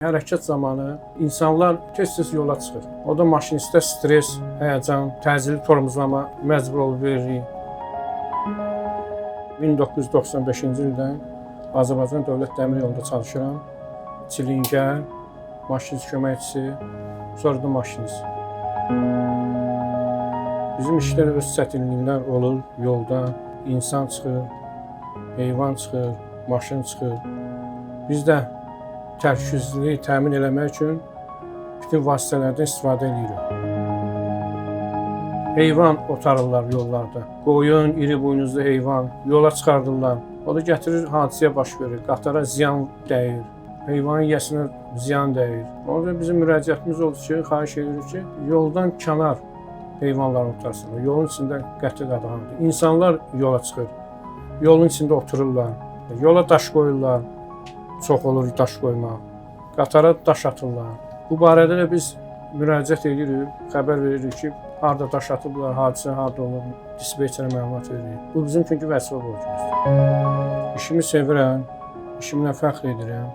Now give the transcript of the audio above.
Hərəkət zamanı insanlar tez-tez yola çıxır. O da maşinistə stres, həyəcan, təcili tormozlama məcbur olub veririk. 1995-ci ildən Azərbaycan Dövlət Dəmir Yolunda çalışıram. Çilingər, maşinist köməkçisi, sonra da maşinist. Bizim işdə öz çətinliklər olur yolda. İnsan çıxır, heyvan çıxır, maşın çıxır. Biz də təhlükəsizliyi təmin eləmək üçün bütün vasitələrdən istifadə edirik. Heyvan otarırlar yollarda. Qoyun, iri buynuzlu heyvan yola çıxardırlar. O da gətirir hadisəyə baş verir. Qatara ziyan dəyir. Heyvanın yiyəsinə ziyan dəyir. Ona görə bizim müraciətimiz oldu ki, xahiş edirik ki, yoldan kənar heyvanları otarsınlar. Yolun içində qəti qadağandır. İnsanlar yola çıxır. Yolun içində otururlar. Yola daş qoyurlar. Çox olur daş qoymaq. Qatara daş atırlar. Bu barədə də biz müraciət edirik, xəbər veririk ki, harda daş atıblar, hadisə harda olub, dispetçerə məlumat veririk. Bu bizim çünki vəzifə borcumuzdur. İşimi sevirəm, işimlə fəxr edirəm.